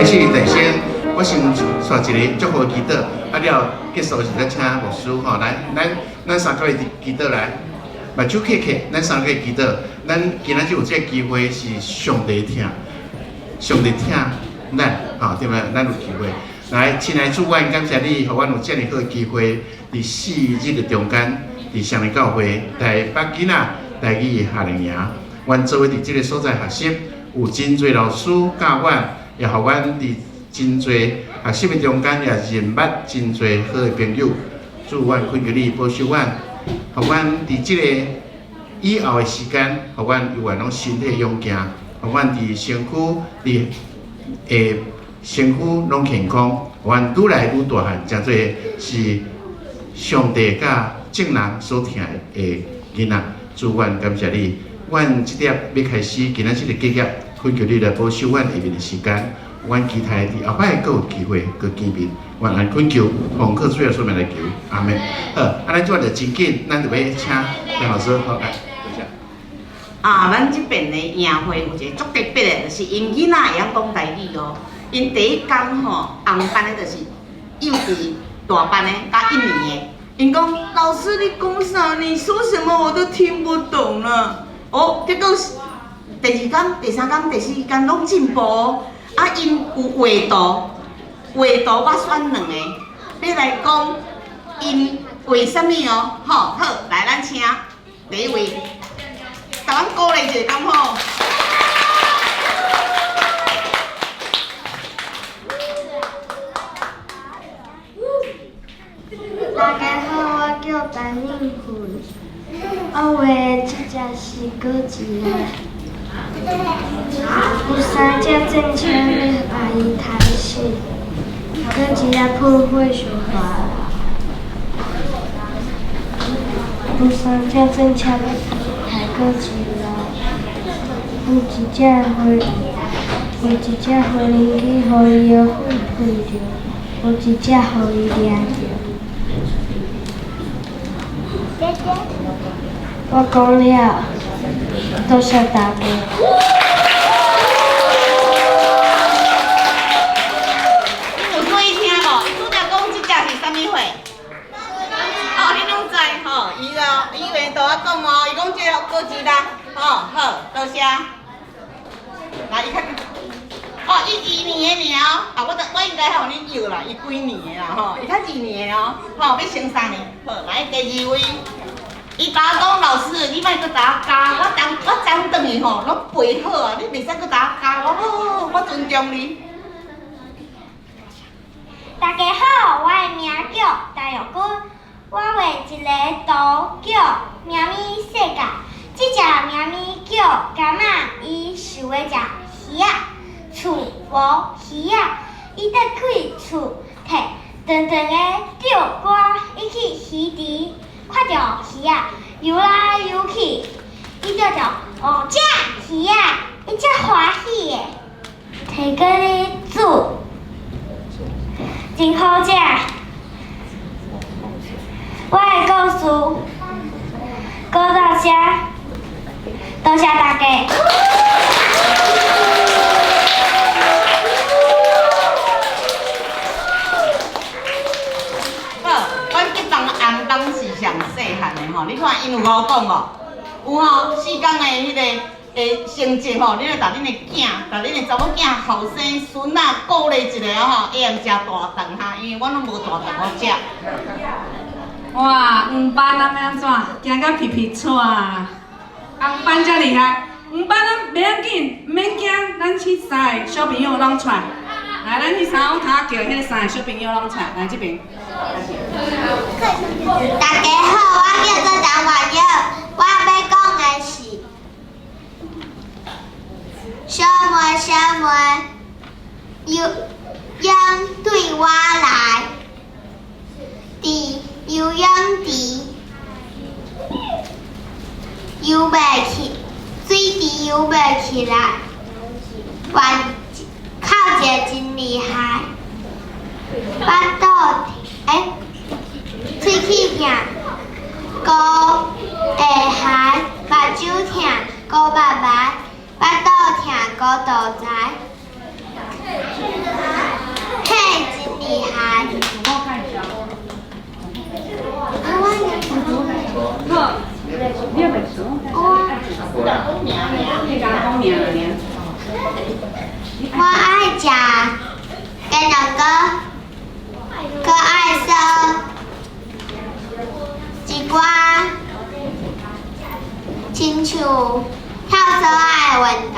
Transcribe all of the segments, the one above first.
始就先，我先帶一个祝福祈禱，啊了結束時再請牧師吼來，咱三個祈禱來，目睭瞌瞌，咱三個祈禱，咱今仔日有這个機會是上帝疼，上帝疼咱，吼對毋對？咱有機會。來，親愛主，阮感謝你，予阮有遮爾好的機會，佇4日的中間，佇雙連教會台北囡仔台語夏令營，阮做伙佇這个所在學習，有真濟老師教阮，也予阮佇真濟學習的中間，也認捌真濟好的朋友。主，阮懇求你保守阮，予阮佇這個以後的時間，予阮猶原攏身體勇健，予阮佇身軀佇身軀攏健康，予阮愈來愈大漢，成做是上帝佮眾人所疼的囡仔。主，阮感謝你，阮這粒欲開始今仔這個計業，懇求你來保守阮下面的時間，阮期待佇後擺閣有機會閣見面。阮按懇求，奉靠主耶穌名來求，阿門。好，啊，咱這擺就真緊，咱就欲請楊老師好來，多謝。啊，咱這邊的營會有一个足特別的，就是𪜶囡仔會曉講台語哦。𪜶第一工吼，紅班的就是幼稚大班的佮一年的，𪜶講老師你講啥？你說什麼我都聽不懂了。哦，結果第二工、第三工、第四工攏進步哦。啊，𪜶有畫圖，畫圖我選兩個，欲來講𪜶畫啥物哦？吼，好，來咱請第一位，共阮鼓勵一下，敢好？大家好，我叫陳敏慧，我畫的這隻是哥吉拉。有三隻戰車欲共伊刣死，哥吉拉噴火燒大。有三隻戰車欲刣哥吉拉，有一隻飛，有一隻飛輪機予伊的火噴著，有一隻予伊掠著。我講了，多謝大家。你有注意聽無？伊拄才講這隻是啥物貨？哦，你攏知吼？伊哦，伊話同我講哦，伊講這個哥吉拉，吼，好，多謝。來，伊較，哦，伊二年的爾哦，啊，我我應該予你搖啦，伊幾年的啦吼，伊較二年的哦，吼，欲升三年。好，來第二位。伊甲我講，老師，你莫閣共我教，我昨我昨轉去吼，攏背好啊，你袂使閣共我教，我好，我尊重你。大家好，我的名叫陳玉君，我畫一个圖叫貓咪世界。這隻貓咪叫柑仔，伊想欲食魚仔，厝無魚仔，伊綴開厝摕長長的釣竿，伊去魚池看著魚仔游來游去，伊釣著五隻魚仔，伊足歡喜的，提過去煮，真好食。我的故事講到這，多謝大家。好，阮吉邦紅班是上細漢的吼，你看𪜶有五講無？有吼，4工的彼个的成績吼，你來共恁的囝，共恁的查某囝、後生、孫仔鼓勵一下吼，會用食大頓哈，因為阮攏無大頓好食。哇，黃班啊，欲按怎？驚甲皮皮掣。紅班遮厲害，黃班咱袂要緊，毋免驚，咱去三個小朋友攏出來。來，咱去三個頭叫彼个三个小朋友攏出來，來這邊。大家好，我叫做張婉玉，我欲講的是小妹小妹，游泳對我來，佇游泳池游袂起，水池游袂起來，還哭一个真厲害，腹肚疼，喙齒痛，喉會寒，目睭疼，糊目眉，腹肚疼，糊肚臍。好，你也袂熟。你敢講名爾。我愛食雞卵糕，閣愛說一寡親像跳繩仔的運動。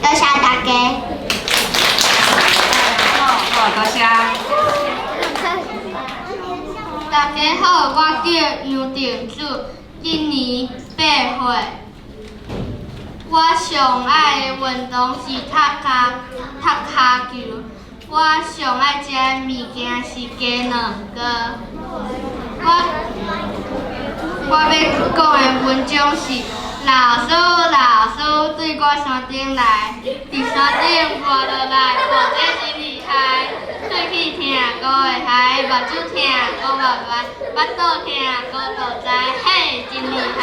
多謝大家。好，多謝。大家好，我叫楊定祖，今年8歲。我上愛的運動是踢跤球。我上愛食的物件是雞卵糕。我欲講的文章是：老師，老師，對我山頂來，佇山頂跋落來，跋這真厲害。喙齒疼，閣會害，目睭疼，閣目歪，腹肚疼，閣肚知，嘿，真厲害。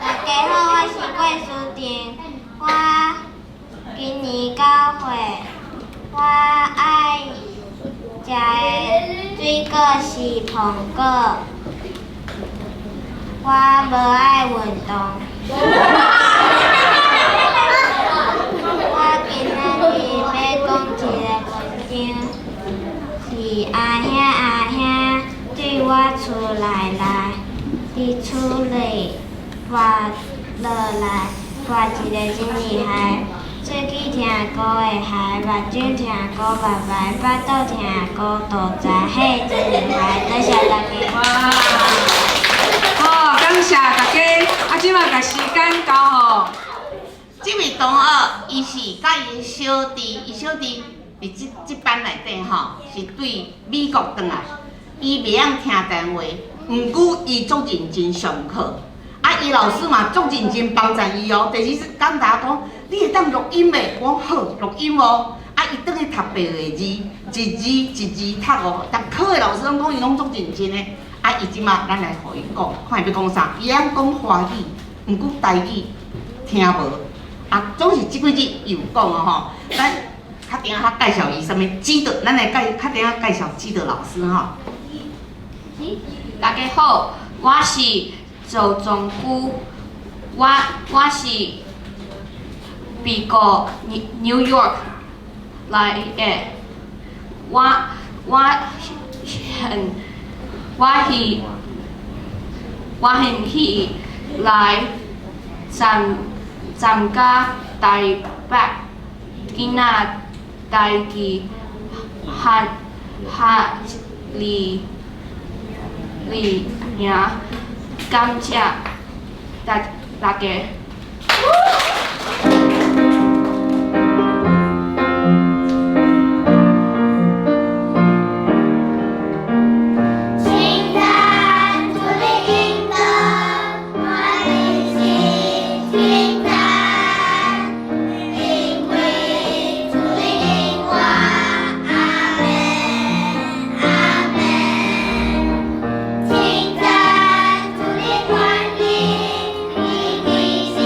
大家好，我是郭書婷，我今年9歲，我愛食的水果是蘋果，我無愛運動。我今仔日欲講一个文章，是阿兄阿兄對我厝內來，佇厝裡跋落來，跋一个真厲害。喙齒疼，閣會害，目睭疼，閣目歪，腹肚疼，閣肚知，嘿，真厲害！多謝大家。哇！好，感謝大家。啊，這擺共時間交予。這位同學，伊是佮伊小弟，伊小弟佇這班內底吼，是對美國轉來，伊袂曉聽台灣話，毋過伊足認真上課。啊，伊老師嘛足認真幫贊伊哦。第二次講大家講，你會當錄音袂？我講好，錄音哦。啊，伊轉去讀白的字，一字一字讀哦。逐科的老師攏講伊攏足認真的。啊，伊這馬咱來予伊講，看伊欲講啥。伊會曉講華語，毋過台語聽無。啊，總是這幾日伊有講哦吼。咱較頂下介紹伊啥物指導，咱來介較頂下介紹指導老師吼。大家好，我是趙宗久，我是美國 New York 來的，我興趣來參加台北囡仔台語夏令營，感謝大家。稱讚主的恩膏，我的心稱讚，因為主的恩我，阿們，阿們。稱讚主的權柄，伊其實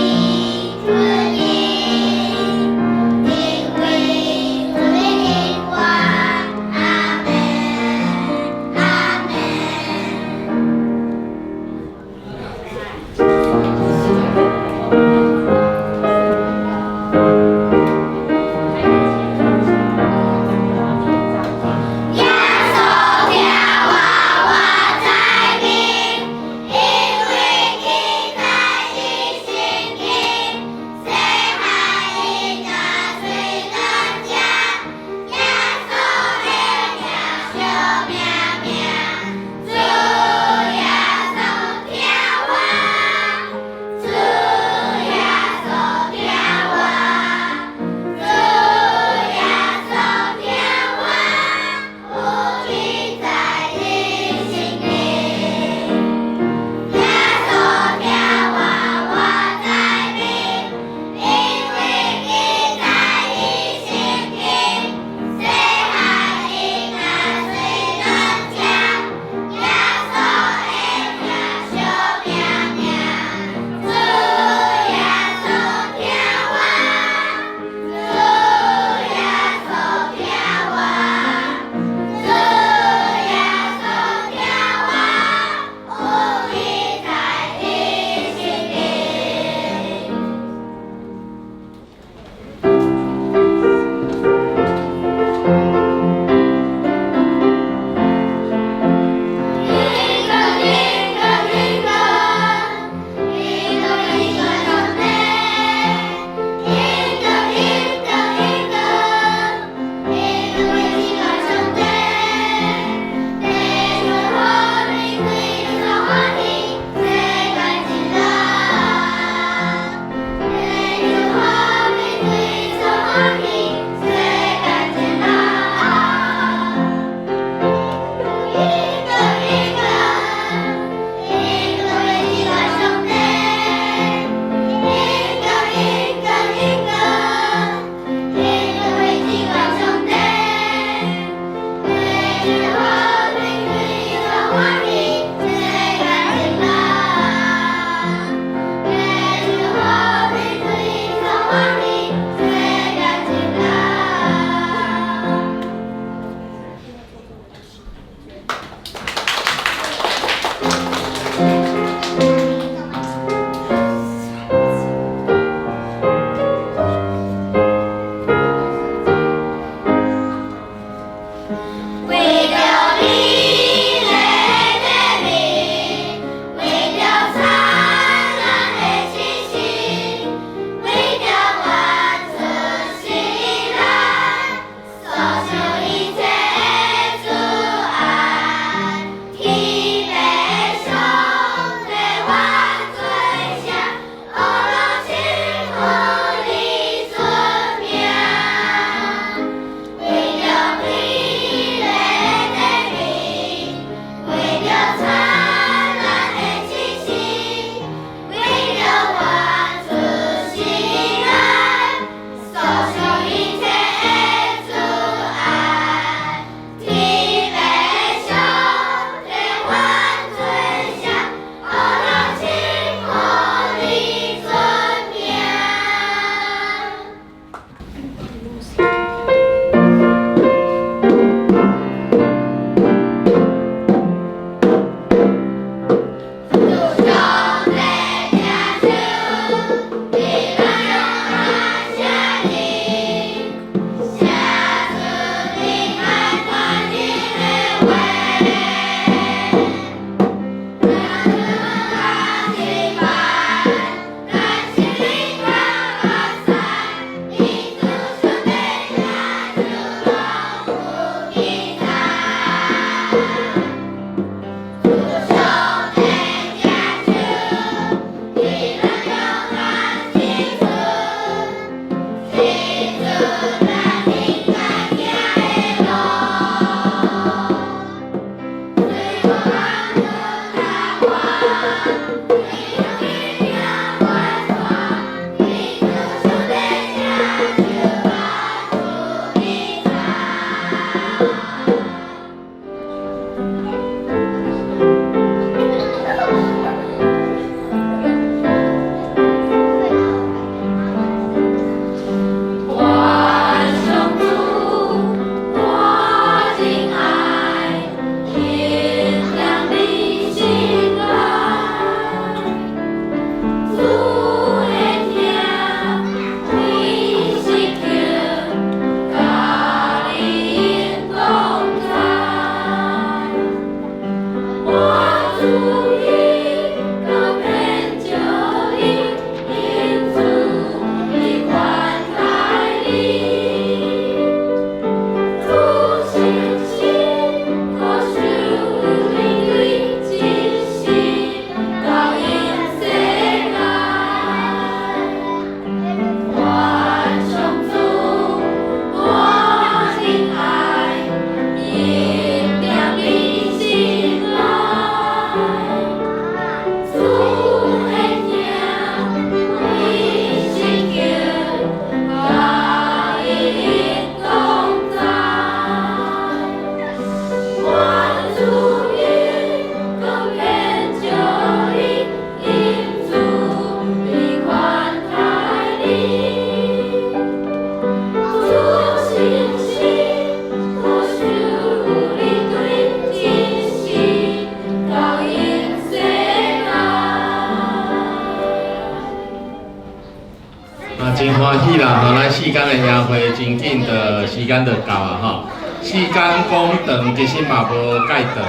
歡喜啦！吼，咱四工的營會真緊的時間就到啊！吼，四工講長其實嘛無蓋長，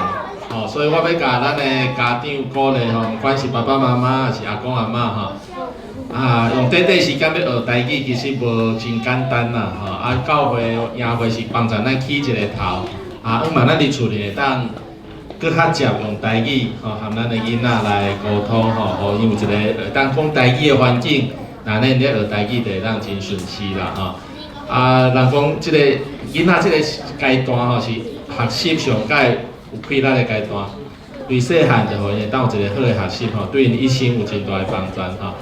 吼，所以我欲共咱的家長鼓勵吼，毋管是爸爸媽媽抑是阿公阿嬤吼，啊，用短短時間欲學台語其實無真簡單啦，吼，啊，教會營會是幫助咱起一个頭，啊，向望咱佇厝裡會當閣較捷用台語吼，和咱的囡仔來溝通吼，予𪜶有一个會當講台語的環境，那咱咧學台語就會當真順勢啦吼。啊，人講這个囡仔這个階段吼是學習上蓋有氣力的階段，對細漢就予𪜶會當有一个好的學習吼，對𪜶一生有真大的幫助吼。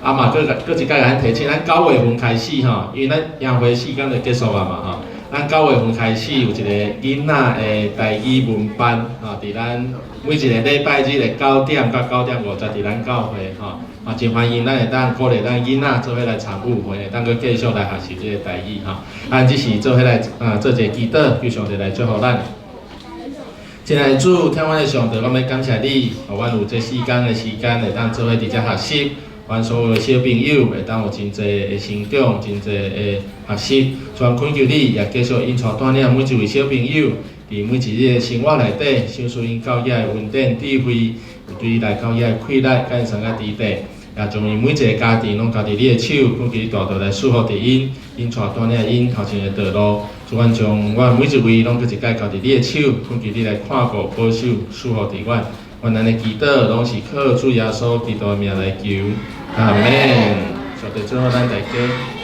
啊嘛，閣閣一擺共咱提醒，咱9月份開始吼，因為咱營會四工就結束啊嘛吼。咱九月份開始有一個囡仔的台語文班吼，佇咱每一个禮拜日的9點到9點50，佇咱教會吼，啊，真歡迎咱會當鼓勵咱囡仔做伙來參與，會當閣繼續來學習這个台語吼。咱只是做伙來啊，做一个祈禱，求上帝來祝福咱。親愛的主，疼阮的上帝，我欲感謝你，予阮有這四工的時間會當做伙佇遮學習。阮所有的小朋友會當有真濟的成長，真濟的學習。主啊，懇求你，也繼續引帶帶領每一位小朋友，佇每一日的生活內底，賞賜𪜶教養的恩典智慧，有對來教養的氣力，佮𪜶相佮佇地，也將𪜶每一个家庭攏交佇你的手，懇求你大大來賜福佇𪜶，引帶帶領𪜶頭前的道路。主，阮將阮每一位攏閣一擺交佇你的手，懇求你來看顧、保守、賜福佇阮。阮按呢祈禱，攏是靠主耶穌基督的名來求，阿門。上帝祝福咱大家。